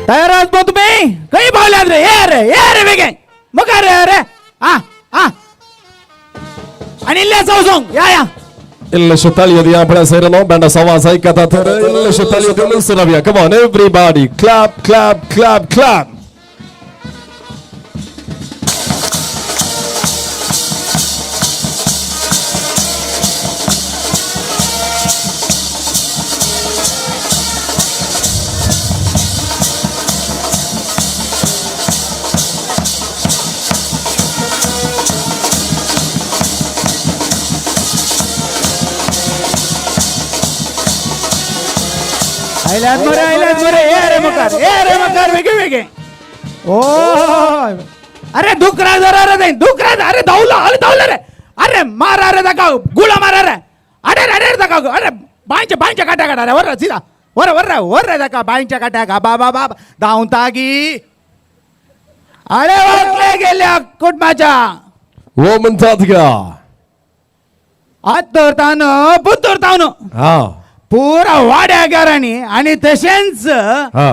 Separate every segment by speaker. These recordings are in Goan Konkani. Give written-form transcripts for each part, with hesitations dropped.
Speaker 1: तयार आहात मग तुम्ही? काही पावल्यात रे, ये रे ये रे वेगे मुखार रे रे. हा हा आणि इल्ले चौसोंग या या.
Speaker 2: इल्लेशे ताळयो दिया आपल्या सैरानो. बँडा आवाज ऐकतात तर इल्लेशे ताळयो देऊन सुरावया. Come on everybody, clap clap clap clap.
Speaker 1: आयल्यात मरे, आयल्यात मरे. ये रे मुखार, ये रे मुखार वेगे वेगे. ओ अरे दुकरा जरा रे, दुकरा. अरे धावला, अरे धावला रे. अरे मारा रे ताका, गुळा मारा रे. अरे रे, अरे रे ताका. अरे बांयच्या बांयच्या काट्या काटा रे. वर सीधा वर वर रे, वर रे ताका बांयच्या काट्या का. बा बा बा धांवता की. अरे वळखले गेल्या कुटुंबाच्या.
Speaker 2: हो म्हणतात का?
Speaker 1: आत्तर तान पुत्तर तान
Speaker 2: हा
Speaker 1: पुरा वाड्या घरांनी आणि तशेंच
Speaker 2: हा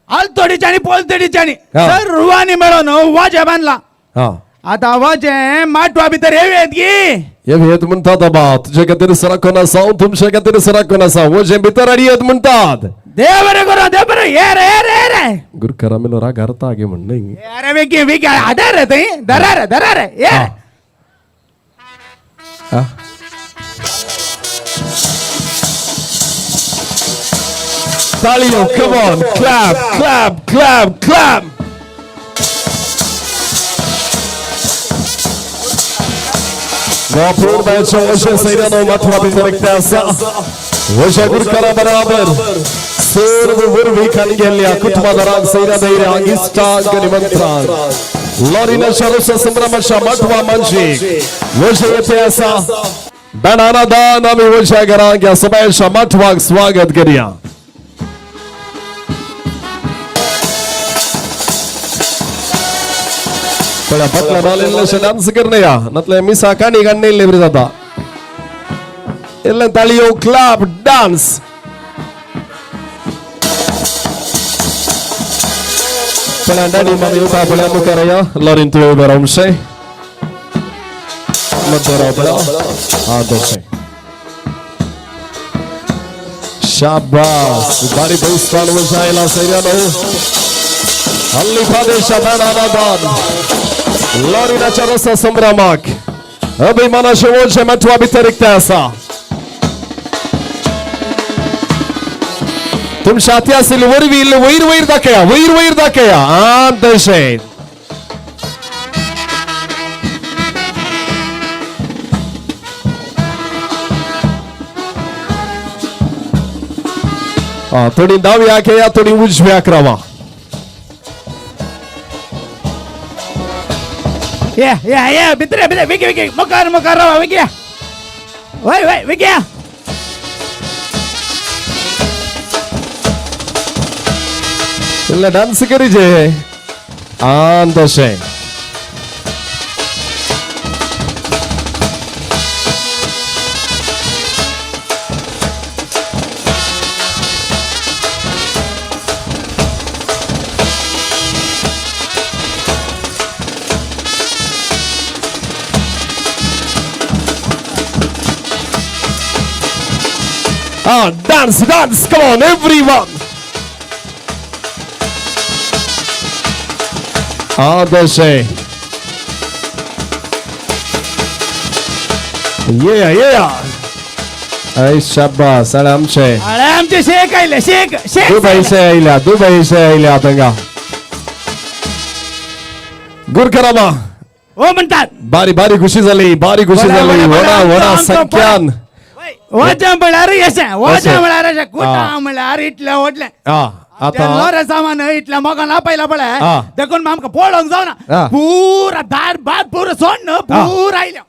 Speaker 1: आलतोडीच्या आणि पोलतोडीच्या आणि
Speaker 2: हा.
Speaker 1: सर्वांनी मिळून वाजे बांधला.
Speaker 2: हा
Speaker 1: आता वाजे माटवा भितर येऊयात की.
Speaker 2: येत म्हणतात बा. तुझ्या खातीर सराकोन असा, तुमच्या खातीर सराकोन असा. वजे भितर अडी येत म्हणतात.
Speaker 1: देव बरें करूं, देव बरें. ये रे ये रे ये रे.
Speaker 2: गुरकरा मेलो राग अर्थ आगे म्हण नाही.
Speaker 1: अरे विकी विकी आधार रे थंय धरा रे, धरा रे ये रे.
Speaker 2: हा. ताळयो, come on, clap clap clap clap. वापूर वशे सैरानो मथुरा भितर एकटे आसा. वशा गुरकरा बराबर सर्व वरवी खाली गेल्ल्या कुटुंबादारांक सैरा धैर्यांक इश्टांक निमंत्रण. लॉरीनाच्या रोसा संभ्रमाच्या माठवा मानशीक वशे येथे आसा. बॅनाना दान आमी वशा घरांक ह्या सबायच्या माठवाक स्वागत करया. पळया पटला बालेल्लेशे डान्स करणे नतले मिसा काणी काणी इल्ले बरी जाता. इल्ले ताळयो, क्लॅप, डान्स. पळया डॅडी मम्मी उठा पळया मुखार या. लॉरीन तुवें उबें रावशें मध्य राव पळया. हा तशें. शाबास. बारी बैस्तान वजायला सैर्यानो. हल्ली प्रदेशा बॅनाना दान लॉरिनाच्या रसा संभ्रमाक अभिमानाचे ओझे मठवा भितर रिक्त आसा. तुमच्या हाती आशिल्ली वरवी इल्ले वयर वयर दाखया, वयर वयर दाखया. आ तशें. हा, थोडी दाव्याक येया, थोडी उजव्याक रावा.
Speaker 1: ये ये ये भितर भितर विकी विकी मुखार मुखार रावा विकी. वय वय विकी.
Speaker 2: इल्ले डान्स करीजे. आ तशें. Ah, dance, dance, come on, everyone. Ah, तशें. Yeah, yeah. ऐ शाबास. अरे आमचे
Speaker 1: अरे आमचे शेख आयले, शेख शेख.
Speaker 2: दुबईचे आयल्या, दुबईचे आयल्या थंगा गुरकरामा.
Speaker 1: हो म्हणतात.
Speaker 2: बारी बारी खुशी झाली, बारी खुशी
Speaker 1: वडा,
Speaker 2: झाली.
Speaker 1: वडा,
Speaker 2: वडा
Speaker 1: वडा,
Speaker 2: वडा
Speaker 1: आमचो
Speaker 2: संख्यान.
Speaker 1: वाजा म्हळ्यार येशें, वाजा
Speaker 2: अशें.
Speaker 1: म्हळ्यार अशें, कुटा
Speaker 2: हा.
Speaker 1: म्हळ्यार इतलें व्हडलें.
Speaker 2: हा आता
Speaker 1: लोरे सामान इतल्या मोगान आपयला पळय.
Speaker 2: हा.
Speaker 1: देखून आमकां पळोवंक जावना.
Speaker 2: हा.
Speaker 1: पुरा दार भात पुरा सोडण पुरा आयल्या.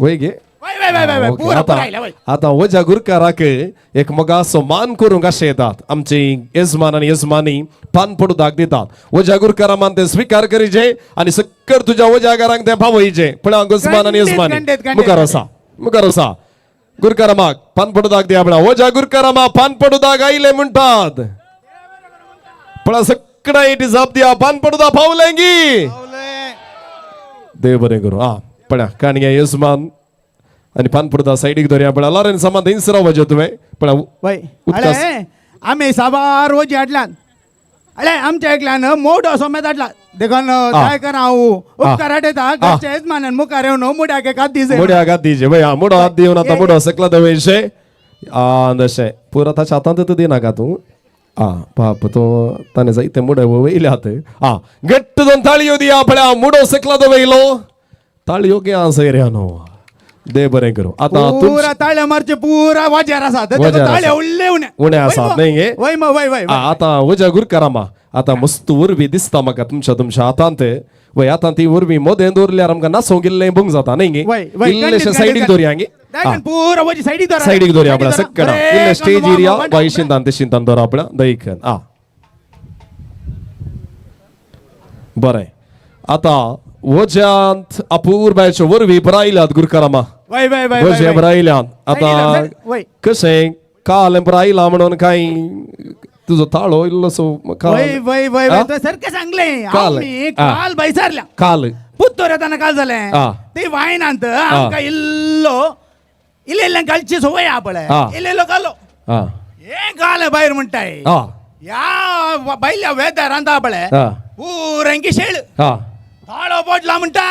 Speaker 2: वय गे.
Speaker 1: वय वय वय वय वय
Speaker 2: ओके,
Speaker 1: पुरा
Speaker 2: आता
Speaker 1: पुरा आयल्या वय.
Speaker 2: आता वजा गुरकाराक एक मगासो मान करूंक अशें येतात. आमची येजमान आनी येजमानी पान पडू दाग दितात. वजा गुरकारा मान ते स्विकार करीजे आनी सक्कर तुज्या वजागारांक ते पावयचे. पण गुजमान आनी
Speaker 1: खंडीत,
Speaker 2: येजमानी
Speaker 1: खंडीत, खंडीत.
Speaker 2: मुखार आसा, मुखार आसा. गुरकारामाक पान पडू दाग दिया. वजा गुरकारामा पान पडू दाग आयले म्हणटात. पण सगळा it जाप दिया पान पडुदा पावलेंगी देव बरें करूं. हा पळया काणग्या येसमान आनी पान पडुदा सायडीक दवरया. पळया लॉरेन सामान थंयच रावपाचें तुवें. पळया
Speaker 1: वय
Speaker 2: उदकास-
Speaker 1: अळे आमी साबार वजी हाडल्यान. अळे आमच्या एकल्यान मोडो सोमेत हाडला देखून काय करा हांव उपकार हाडयता घरच्या येजमानान मुखार येवन मुड्याक एक हात दीजे.
Speaker 2: मुड्याक हात दिजे वय. हा मुडो हात दिवन आतां मुडो सकला दवयशे तशें पुरो ताच्या हातांत दिनाका तूं. आ बाप तो ताणें जायते मुडे वयल्यात. आ घट्ट दोन ताळयो दिया. पळया मुडो सकला दवयलो ताळयो गे सोयऱ्या न्हू. देव बरें करूं. आतां
Speaker 1: पुरा ताळे मारचे पुरा वाजेर आसा.
Speaker 2: वाजेर
Speaker 1: ताळे
Speaker 2: आसा.
Speaker 1: उडले उणे
Speaker 2: उणे आसात न्ही गे?
Speaker 1: वय म वय वय.
Speaker 2: आतां उज्या गुरकारामा आतां मस्त उर्बी दिसता म्हाका तुमच्या तुमच्या हातांत. वय आतां ती उर्बी मोदें दवरल्यार आमकां नाचोवंक इल्लें भंग जाता न्ही गे?
Speaker 1: वय वय.
Speaker 2: इल्लेशें सायडीक दवरया गे.
Speaker 1: पुरा वजी सायडीक दवर.
Speaker 2: सायडीक दवरया आपल्या सक्कडा इल्ले स्टेज एरिया वायशिंतान तेशिंतान दवर आपल्या दईकन. आ बरें आतां वज्यांत अपूर्बायच्यो वरवीं बरायल्यात गुरकारामा.
Speaker 1: वय वय वय.
Speaker 2: वजे बरायल्यात आतां.
Speaker 1: वय.
Speaker 2: कशें काल बरायला म्हणून काय तुजो ताळो इल्लोसो काल
Speaker 1: वय वय वय.
Speaker 2: आ?
Speaker 1: वय तुवें सारकें सांगलें.
Speaker 2: काल.
Speaker 1: आमी
Speaker 2: आ.
Speaker 1: काल बैसारल्या
Speaker 2: काल
Speaker 1: पुत्तोर येताना काल जालें
Speaker 2: आ.
Speaker 1: ती वायनांत आमकां इल्लो इल्ले इल्ले घालची संवय आहा पळय.
Speaker 2: आ.
Speaker 1: इल्लो इल्लो घालो
Speaker 2: आ
Speaker 1: हें घाल भायर म्हणटाय
Speaker 2: आ
Speaker 1: ह्या भायल्या वेदरांत आहा पळय
Speaker 2: आ.
Speaker 1: पुरंकी शेळ
Speaker 2: आ
Speaker 1: ताळो पडला म्हणटा.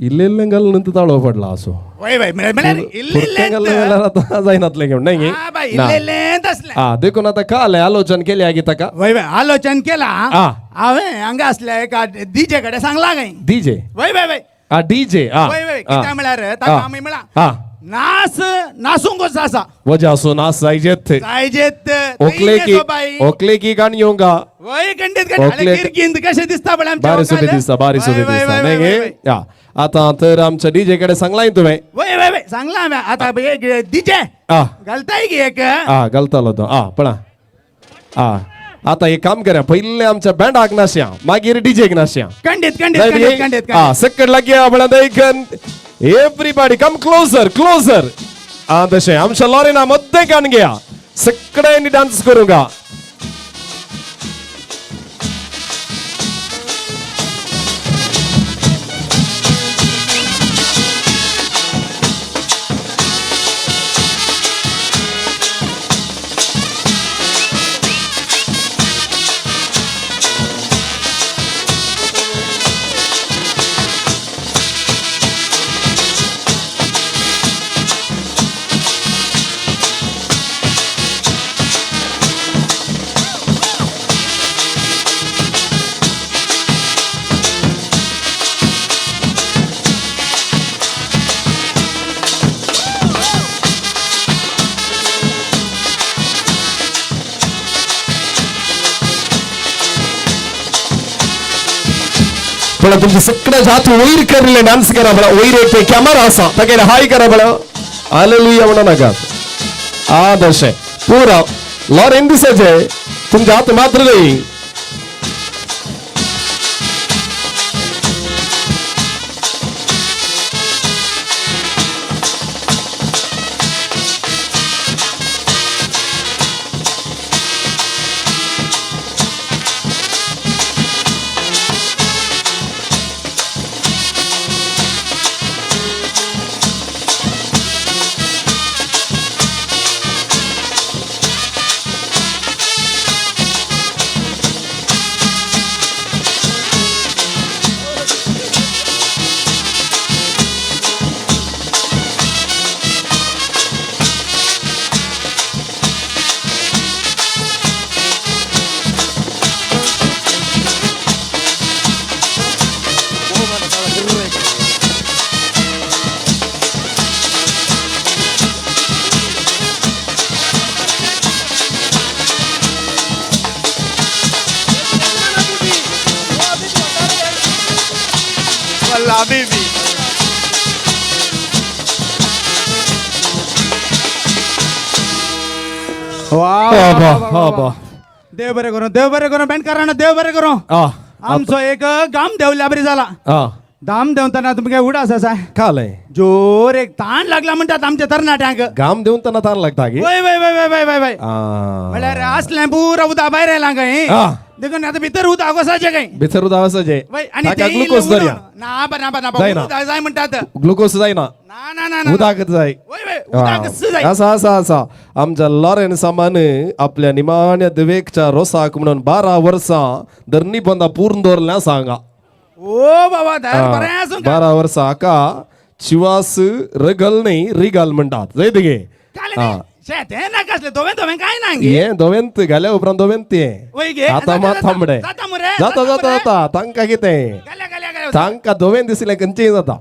Speaker 2: इल्ले इल्ले घालून नंतर ताळो पडला असो.
Speaker 1: वय वय म्हळ्यार इल्ले
Speaker 2: पुरतें घालून जाल्यार आतां जायनातलें घेवन न्ही गे?
Speaker 1: हा बाय
Speaker 2: ना.
Speaker 1: इल्ले इल्लेंत आसलें.
Speaker 2: आ देखून आतां काल आलोचन केली गी ताका.
Speaker 1: वय वय आलोचन केला.
Speaker 2: आ.
Speaker 1: हांवें हांगा आसल्या एका डीजे कडेन सांगला काय.
Speaker 2: डीजे.
Speaker 1: वय वय वय.
Speaker 2: आ डीजे आ.
Speaker 1: वय वय कित्याक म्हळ्यार ताका आमी म्हळां
Speaker 2: आ
Speaker 1: नास नासूंकच आसा.
Speaker 2: वजा असो नास जायजेत.
Speaker 1: जायजेत.
Speaker 2: ओकले की
Speaker 1: बाई
Speaker 2: ओकले की गाणी येवंगा.
Speaker 1: वय खंडीत खंडीत
Speaker 2: ओकले-
Speaker 1: किरकिंद कशें दिसता पळय आमच्या
Speaker 2: बारी सोबी
Speaker 1: वकाल.
Speaker 2: दिसता बारी
Speaker 1: वय,
Speaker 2: सोबी
Speaker 1: वय,
Speaker 2: दिसता
Speaker 1: वय,
Speaker 2: न्ही
Speaker 1: वय,
Speaker 2: गे?
Speaker 1: वय.
Speaker 2: आ आतां तर आमच्या डीजे कडेन सांगलाय तुवें.
Speaker 1: वय वय वय सांगला हांवें आतां एक डीजे
Speaker 2: आ
Speaker 1: घालताय की एक.
Speaker 2: आ घालतालो तो. आ पळा आ आतां एक काम करा पयलें आमच्या बँडाक नाशया मागीर डीजेक नाशया.
Speaker 1: खंडीत खंडीत खंडीत खंडीत.
Speaker 2: आ सक्कड लागया आपणा देखन एवरीबॉडी कम क्लोजर क्लोजर. आ तशें आमच्या लॉरेना मद्दे कान घ्या सगळ्यांनी डान्स करूंक. पण तुमचे सगळे हात वयर करिल्ले डान्स करा बळा. वयर एक कॅमेरा आसा ताका हाय करा बळा. हालेलुया म्हणू नाका. आ तशें पुरा लॉरेन दिसाचे तुमचे हात मात्र न्ही.
Speaker 1: वा
Speaker 2: हा बा हा बा.
Speaker 1: देव बरें करूं देव बरें करूं बेंडकारांनो देव बरें करूं.
Speaker 2: आ
Speaker 1: आमचो एक गाम देंवल्या बरी जाला.
Speaker 2: आ
Speaker 1: दाम देंवतना तुमकां उडास आसा.
Speaker 2: कालय
Speaker 1: जोर एक ताण लागला म्हणटात आमच्या तरणाट्यांक.
Speaker 2: घाम देवन ताना ताण लागता की.
Speaker 1: वय वय वय वय वय वय वय.
Speaker 2: आ
Speaker 1: म्हळ्यार असलें पुरा उदक भायर आयलां खंय.
Speaker 2: आ.
Speaker 1: देखून आता भितर उदक वसाचें काय.
Speaker 2: भितर उदक आसाचें.
Speaker 1: वय, आणि
Speaker 2: ताका
Speaker 1: ते
Speaker 2: ग्लुकोज धरया.
Speaker 1: ना बा, ना बा, ना बा,
Speaker 2: जायना.
Speaker 1: उदक जाय म्हणटात.
Speaker 2: ग्लुकोज जायना.
Speaker 1: ना ना ना ना.
Speaker 2: उदक जाय.
Speaker 1: वय वय, उदक जाय.
Speaker 2: आसा आसा आसा. आमच्या लॉरेन्स सामान आपल्या निमाण्या दिवेकच्या रोसाक म्हणून 12 वर्सां धरणी बंदा पूर्ण दवरल्या सांगा.
Speaker 1: ओ बाबा, धर बरें आसूं का.
Speaker 2: 12 वर्सां हाका चिवास रगल न्ही रिगल म्हणटात जाय तिगे.
Speaker 1: काले नाही. शे, ते नाका असले दोवें दोवें काय ना गे.
Speaker 2: हें दोवेंत घाल्या उपरांत दोवेंत तें
Speaker 1: वय गे.
Speaker 2: आतां मात
Speaker 1: जाता,
Speaker 2: थांबडे
Speaker 1: जाता मुरे,
Speaker 2: जाता
Speaker 1: जाता
Speaker 2: जाता
Speaker 1: मुरे.
Speaker 2: जाता तांकां कितें
Speaker 1: घाल्या घाल्या घाल्या.
Speaker 2: तांकां दोवें दिसलें खंयचेय जाता.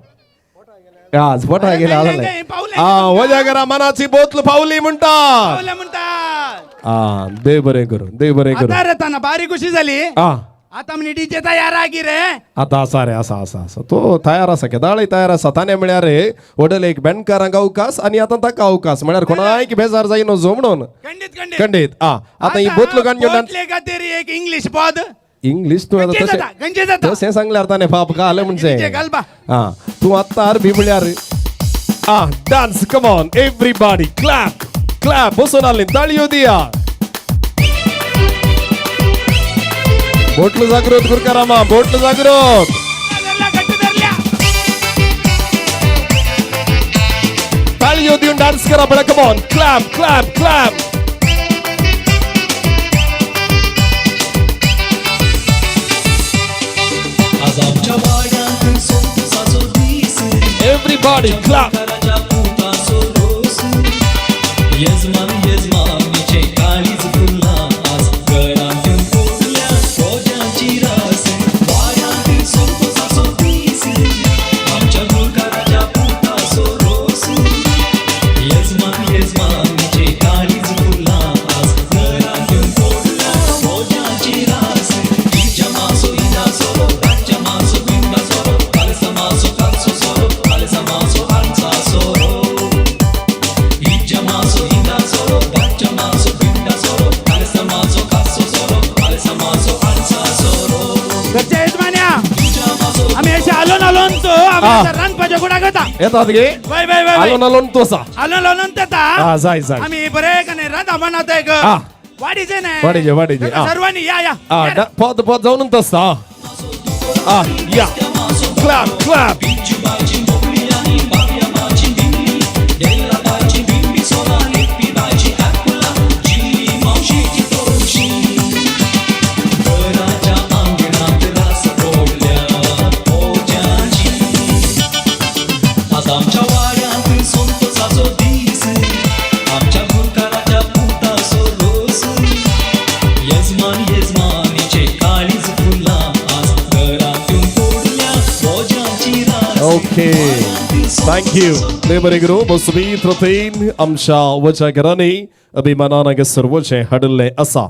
Speaker 2: आज पोटा गेले
Speaker 1: नाही,
Speaker 2: आसले.
Speaker 1: नाही, पावलें.
Speaker 2: आ वजा करा मनाची बोतल पावली म्हणटात.
Speaker 1: पावले म्हणटात.
Speaker 2: आ देव बरें करूं, देव बरें करूं.
Speaker 1: आता रे ताना बारी खुशी झाली.
Speaker 2: आ
Speaker 1: आता म्हणे डीजे तयार आगी रे.
Speaker 2: आता आसा रे, आसा आसा आसा, तो तयार आसा, केदाळय तयार आसा. ताणें म्हळ्यार व्हडले एक बेणकारांक अवकाश आनी आतां ताका अवकाश म्हळ्यार कोणायक बेजार जायना म्हणून.
Speaker 1: खंडीत खंडीत
Speaker 2: खंडीत. आ आतां ही बोतल काडून घेवन
Speaker 1: बोतले खातीर एक इंग्लिश पद.
Speaker 2: इंग्लिश तूं आतां
Speaker 1: खंयचे
Speaker 2: तशें
Speaker 1: जाता, खंयचे जाता.
Speaker 2: तशें सांगल्यार ताणें फाप घालें म्हणजे.
Speaker 1: डीजे घाल बा.
Speaker 2: आ तूं आतां अरबी म्हळ्यार आ dance, come on everybody, clap clap, बसून आसली ताळयो दिया. बोटल जागृत गुरकारामा, बोटल जागृत.
Speaker 1: धरल्या, घट्ट धरल्या.
Speaker 2: ताळयो दिवन डान्स करा पळय, come on, clap clap clap.
Speaker 3: आज आमच्या वाड्यांत सोमसाचो दीस.
Speaker 2: Everybody clap.
Speaker 3: घराच्या पुताचो रोस. येजमान येजमानीचे काळीज फुललां आज घरांत येवन पडल्या रोज्यांची रास. वाड्यांत सोमसाचो दीस. आमच्या गुरकाराच्या पुताचो रोस. येजमान येजमानीचे काळीज फुललां आज घरांत येवन पडल्या रोज्यांची रास. इजा मासो इजा सोरो तांच्या मासो बिंदा सोरो कालसा मासो कालसो सोरो कालसा मासो आमचा सोरो. इजा मासो इजा सोरो तांच्या मासो बिंदा सोरो कालसा मासो कालसो सोरो कालसा मासो आमचा सोरो.
Speaker 1: घरच्या यजमान्या,
Speaker 3: इजा मासो
Speaker 1: आम्ही अशे आलोन आलोन तो आम्ही
Speaker 2: आ.
Speaker 1: आता रांदपाच्या गुणाक वता.
Speaker 2: येतात गे.
Speaker 1: वय वय वय वय.
Speaker 2: आलोन आलोन तो आसा.
Speaker 1: आलोन आलोन तेता.
Speaker 2: आ जाय जाय.
Speaker 1: आम्ही बरे का नाही रांदा बनवता एक
Speaker 2: आ.
Speaker 1: वाडीचे नाही.
Speaker 2: वाडीचे, वाडीचे, आ.
Speaker 1: सर्वांनी या या.
Speaker 2: आ
Speaker 1: या रे.
Speaker 2: पोत पोत जावन तसता. आ या क्लॅप क्लॅप.
Speaker 3: बिंजूबायची मोकळी आणि बाबयामाची दिंडी डेलाबायची दिंडी सोना लिप्पीबायची आकुला जिल्ली मावशीची तोशी. घराच्या अंगणात रास पडल्या पोज्याची. आज आमच्या वाड्यांत संतोषाचो दीस. आमच्या गुरकाराच्या पुताचो रोस. येजमान येजमानीचे काळीज फुललां आज घरांत येवन पडल्या बोज्यांची रास.
Speaker 2: Okay, thank you. देव बरें करूं. बसमी प्रतीन आमच्या वजा घरांनी अभिमानान सर्वचें हाडिल्लें आसा.